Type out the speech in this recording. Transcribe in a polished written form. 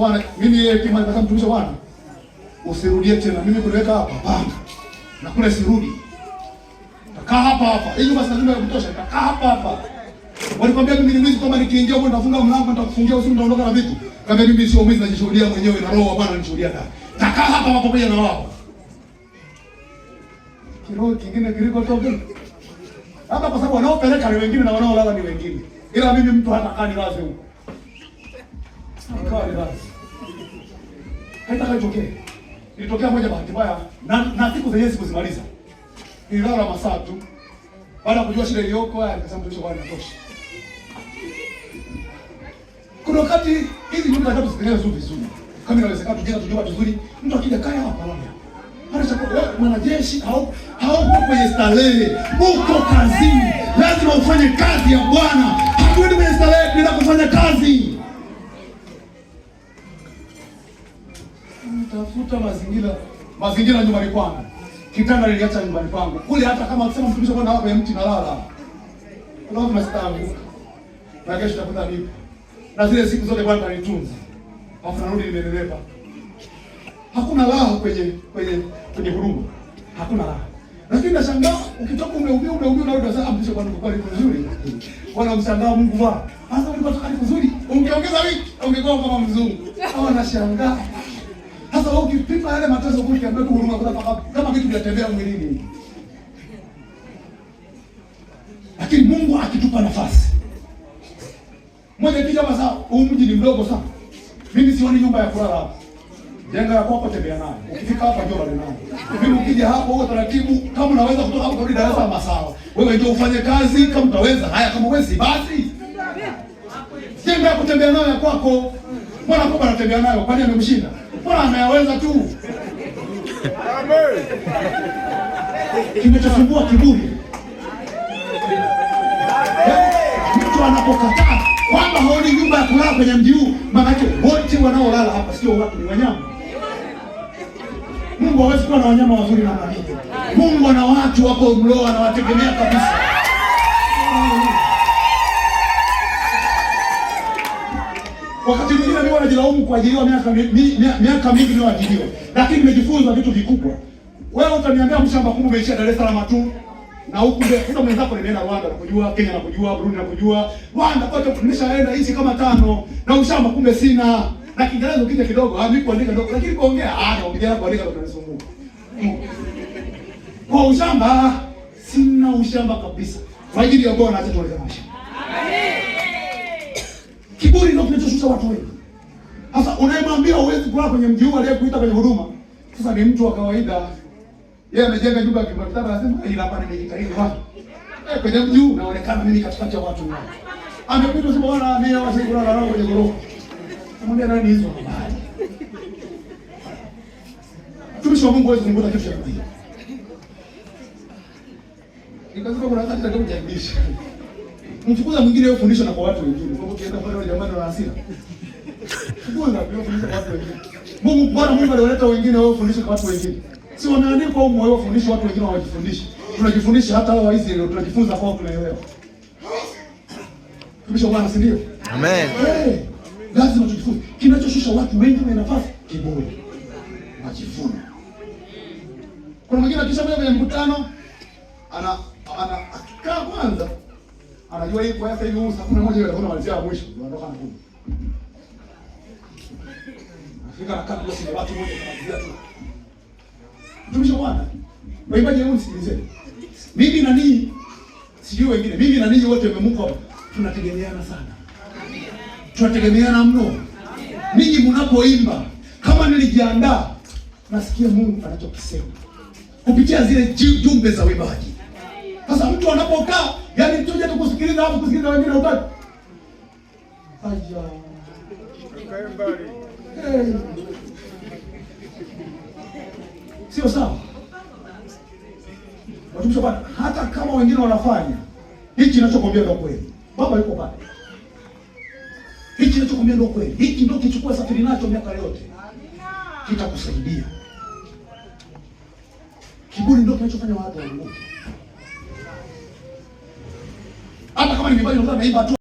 Bwana, mimi yeye kima nikasema mtumishi wa Bwana, usirudie tena. Mimi kuniweka hapa hapana. Na kule sirudi. Takaa hapa hapa. Hii nyumba sina nyumba ya kutosha, takaa hapa hapa. Walikwambia mimi ni mwizi kwamba nikiingia huko nitafunga mlango, nitakufungia usiku, nitaondoka na vitu. Kama mimi sio mwizi, najishuhudia mwenyewe na roho wa Bwana anishuhudia ndani. Takaa hapa hapa pamoja na wao. Kiroho kingine kiliko toka. Hapa kwa sababu wanaopeleka ni wengine na wanaolala ni wengine. Ila mimi mtu hata kaa nilaze huko. Ikawa nilaze. Haitaka itokee. Ilitokea moja bahati mbaya na siku zenyewe sikuzimaliza. Nililala masaa tu. Baada ya kujua shida iliyoko, haya nikasema mtumishi wa Bwana inatosha. Kuna wakati hizi nyumba tatu zitengenezwe vizuri. Kama inawezekana tujenga tujumba tuzuri, mtu akija kaya hapa lala. Hata chakula wewe mwanajeshi hauko kwenye starehe, uko kazini. Lazima ufanye kazi ya Bwana. Hatuendi kwenye starehe bila kufanya kazi. Tafuta mazingira, mazingira nyumbani kwangu. Kitanda niliacha nyumbani kwangu. Kule hata kama akisema mtumishi wa Bwana hapa mti nalala. Kuna watu nasitaanguka. Na kesho takuta nipo. Na zile siku zote Bwana atanitunza. Alafu narudi nimenenepa. Hakuna raha kwenye huruma. Hakuna raha. Lakini nashangaa ukitoka umeumia umeumia unarudi unasema mtumishi wa Bwana kwa kweli nzuri. Bwana mshangaa Mungu wa. Sasa ulipatoka ni nzuri. Ungeongeza wiki ungekuwa kama mzungu. Hawa nashangaa. Sasa wewe ukipima yale mateso kule kiambia tu huruma kuna kama kitu kinatembea mwilini. Lakini Mungu akitupa nafasi. Mmoja kija hapa sasa, huu mji ni mdogo sana. Mimi sioni nyumba ya kulala hapa. Jenga ya kwako, tembea nayo. Ukifika hapa njoo lale nayo. Mimi ukija hapo uwe taratibu, kama unaweza kutoka hapo kurudi Dar es Salaam sawa. Wewe njoo ufanye kazi kama utaweza. Haya, kama huwezi basi. Jenga ya kutembea nayo ya kwako. Mbona kwa anatembea nayo? Kwani amemshinda? Mbona ameyaweza tu? Amen. Kinachosumbua kiburi. Mtu anapokataa kwamba haoni nyumba ya kulala kwenye mji huu, maana yake wote wanaolala hapa sio watu, ni wanyama. Mungu hawezi kuwa na wanyama wazuri namna hiyo. Mungu ana watu wako mloo, anawategemea kabisa. Wakati mwingine mimi najilaumu kuajiriwa miaka mingi niliyoajiriwa, lakini nimejifunza vitu vikubwa. Wewe utaniambia mshamba kumbe umeishia Dar es Salaam tu na huku ndio sasa mwenzako nimeenda Rwanda na kujua Kenya na kujua Burundi na kujua Rwanda kote nimeshaenda hizi kama 5 na ushamba kumbe sina. Na Kiingereza ukija kidogo, mimi kuandika ndogo, lakini kuongea, naongea kuandika ndo kunanisumbua. Kwa ushamba sina ushamba kabisa. Kwa ajili ya Bwana acha tueleze maisha. Amen. Kiburi ndio kinachoshusha watu wengi. Sasa unayemwambia huwezi kulala kwenye mji huu aliyekuita kwenye huduma, sasa ni mtu wa kawaida. Yeye amejenga nyumba ya vyumba vitatu, anasema ila hapa nimejitahidi wapi? Kwenye mji huu naonekana mimi katikati ya watu wote. Amekuita sema bwana mimi hapa sasa kulala nao kwenye ghorofa. Namwambia nani hizo habari? Mtumishi wa Mungu hawezi kuzungumza kitu cha namna hiyo. Nikasema kuna wakati nataka kujaribisha. Mfukuza mwingine yeye fundisha na kwa watu wengine. Kwa ukienda pale wale jamani wana hasira. Fukuza pia fundisha kwa watu wengine. Mungu Bwana Mungu aliwaleta wengine wao fundisha kwa watu wengine. Si wameandikwa huko wao fundisha watu wengine hawajifundisha. Tunajifundisha hata wao hizi leo tunajifunza kwao tunaelewa. Mtumishi wa Bwana, si ndio? Amen. Hey, lazima tujifunze. Kinachoshusha watu wengi kwenye nafasi kiburi. Majivuno. Kuna mwingine akisha kwenye mkutano ana akikaa kwanza anajua hii kwa sasa hivi huu saa 11 ndio anamalizia mwisho, ndio anatoka anakuja. Afika na kabla sina watu moja anamalizia tu. Mtumishi wa Bwana, waimbaji hebu nisikilizeni. Mimi na ninyi sijui wengine, mimi na ninyi wote mmemuko hapa, tunategemeana sana. Tunategemeana mno. Ninyi mnapoimba, kama nilijiandaa, nasikia Mungu anachokisema kupitia zile jumbe za uimbaji. Sasa mtu anapokaa, yani tuje tu kusikiliza hapo kusikiliza wengine hutaki. Aja. Hey. Sio sawa. Watumishi wa Bwana, hata kama wengine wanafanya, hichi ninachokuambia ndio kweli. Baba yuko pale. Hichi ninachokuambia ndio kweli. Hiki ndio kichukua safari nacho miaka yote. Kitakusaidia. Kiburi ndio kinachofanya watu waanguke. Hata kama ni mibali unaimba tu.